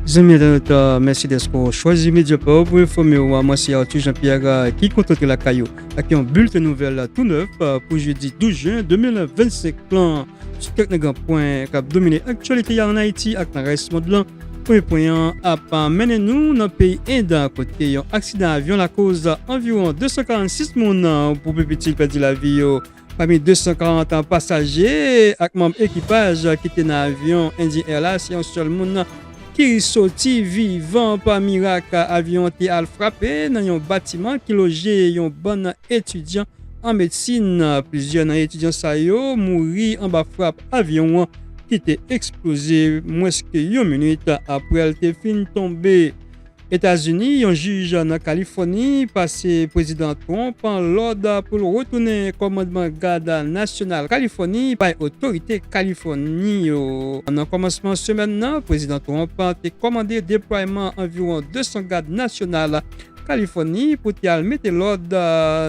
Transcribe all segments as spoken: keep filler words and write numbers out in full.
Zanmi entènot, mèsi dèske w chwazi medya pa w pou enfòme w. Mwen se Arthur Jean-Pierre, ki kontan antre lakay ou ak yon bilten nouvèl tou nèf pou jedi douz jen de mil vennsenk lan. Sou kèk nan gran pwen k ap domine aktyalite a ann Ayiti ak nan rès mond lan. Premye pwen an ap mennen nou nan peyi End, kote yon aksidan avyon lakoz anviwon de san karannsis moun, pou pi piti, pèdi lavi yo. Pami de san karant pasaje ak manm ekipaj ki te nan avyon Indian Air la, se yon sèl moun ki soti vivan pa mirak. Avyon an te al frape nan yon batiman ki loje yon bann etidyan an medsin. Plizyè nan etidyan sa yo mouri anba frap avyon an ki te eksploze mwens ke yon minit apre l te fin tonbe. Etazini, yon jij nan Kalifòni pase Prezidan Trump lòd pou l retounen kòmandman Gad Nasyonal Kalifòni bay otorite Kalifòni yo. Nan kòmansman semèn nan, Prezidan Trump te kòmande deplwayman anviwon de san gad nasyonal Kalifòni pou te al mete lòd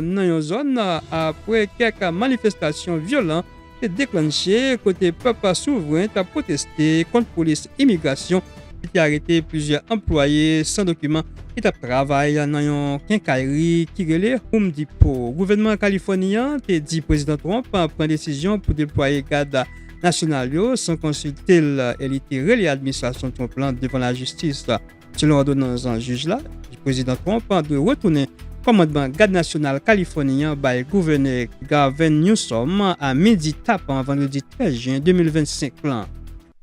nan yon zòn apre kèk manifestasyon vyolan te deklanche kote pèp souvren t ap pwoteste kont polis imigrasyon ki te arete plizyè anplwaye san dokiman ki t ap travay nan yon kenkayri ki rele Home Depot. Gouvènman Kalifòni an te di Prezidan Trump pran desizyon pou deplwaye gad nasyonal yo san konsilte l e li te rele administrasyon Trump lan devan lajistis. Selon òdonans jij la, Prezidan Trump dwe retounen kòmandman Gad Nasyonal Kalifòni an bay Gouvènè Gavin Newsom a midi tapan vandredi trèz jen de mil vennsenk lan.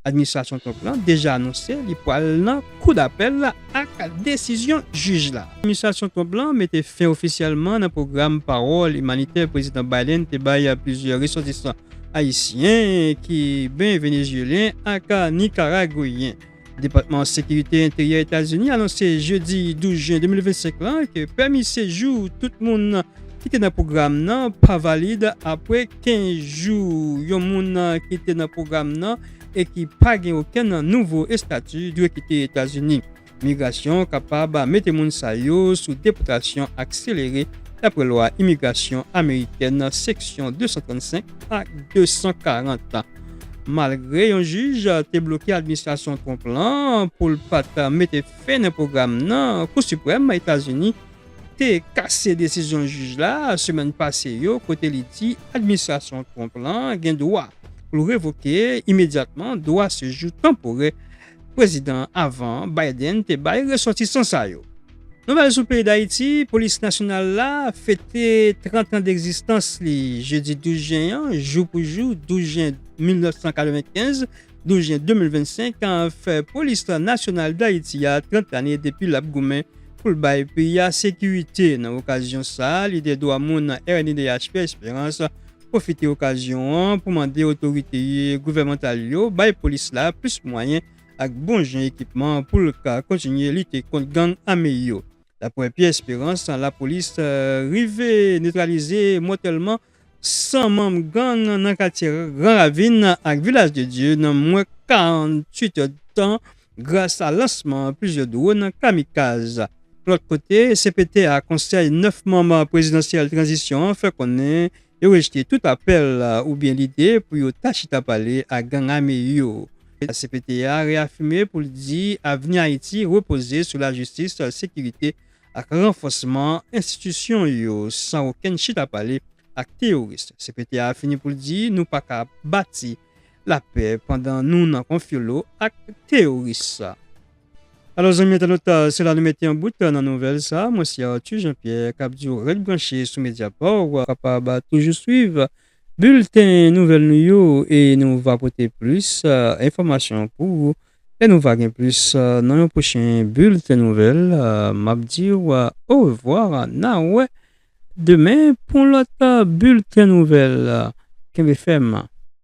Administrasyon Trump lan deja anonse li pral nan kou dapèl ak desizyon jij la. Administrasyon Trump lan mete fen ofisyèlman nan pwogram pawòl imanitè Prezidan Biden te bay plizyè resòtisan ayisyen, kiben, venezyelyen ak nikaragweyen. Depatman Sekirite Enteryè Etazini anonse jedi douz jen de mil vennsenk lan ke pèmi sejou tout moun ki te nan pwogram nan pa valid apre kenz jou. Yon moun ki te nan pwogram nan e ki pa gen okenn nouvo estati dwe kite Etazini. Migrasyon kapab mete moun sa yo sou depòtasyon akselere dapre lwa imigrasyon amerikèn, seksyon de san trannsenk ak de san karant. Malgre yon jij te bloke administrasyon Trump lan pou l pa t mete fen nan pwogram nan, Kou Siprèm Etazini te kase desizyon jij la semèn pase yo, kote li di administrasyon Trump lan gen dwa pou l revoke imedyatman dwa sejou tanporè prezidan avan Biden te bay resòtisan sa yo. Nouvèl sou peyi Dayiti, polis nasyonal la fete trant an degzistans li jedi douz jen an, jou pou jou, douz jen mil nèf san katrevenkenz, douz jen de mil vennsenk, fè polis nasyonal Dayiti a trant lane depi l ap goumen pou l bay peyi a sekirite. Nan okazyon sa, lidè dwa moun R N D D H Pierre Espérance pwofite okazyon an pou mande otorite gouvènmantal yo bay polis la plis mwayen ak bon jan ekipman pou l ka kontinye lite kont gang ame yo. Daprè Pierre Espérance, lapolis rive netralize mòtèlman san manm gang nan katye Gran Ravin ak Vilaj de Dye nan mwen karanntuit èdtan gras a lansman plizyè dwòn kamikaz. Lòt kote, C P T A konsèy nèf manm prezidansyèl tranzisyon an fè konnen yo rejte tout apèl oubyen lide pou yo ta chita pale ak gang ame yo. C P T A reyafime pou l di avni Ayiti repoze sou lajistis, sekirite ak ranfòsman enstitisyon yo san okenn chita pale ak teyoris. C P T A fini pou l di nou pa ka bati lapè pandan nou nan konfyolo ak teyoris. Alò, zanmi entènot, se la nou mete an bout nan nouvèl sa. Mwen se Arthur Jean-Pierre k ap di w ret branche sou medya pa w, w kapab toujou swiv bilten nouvèl nou yo e nou va pote plis enfòmasyon pou ou. E nou va gen plis nan yon pwochen bilten nouvèl. M ap di w orevwa, n a wè demen pou yon lòt bilten nouvèl. Kenbe fèm.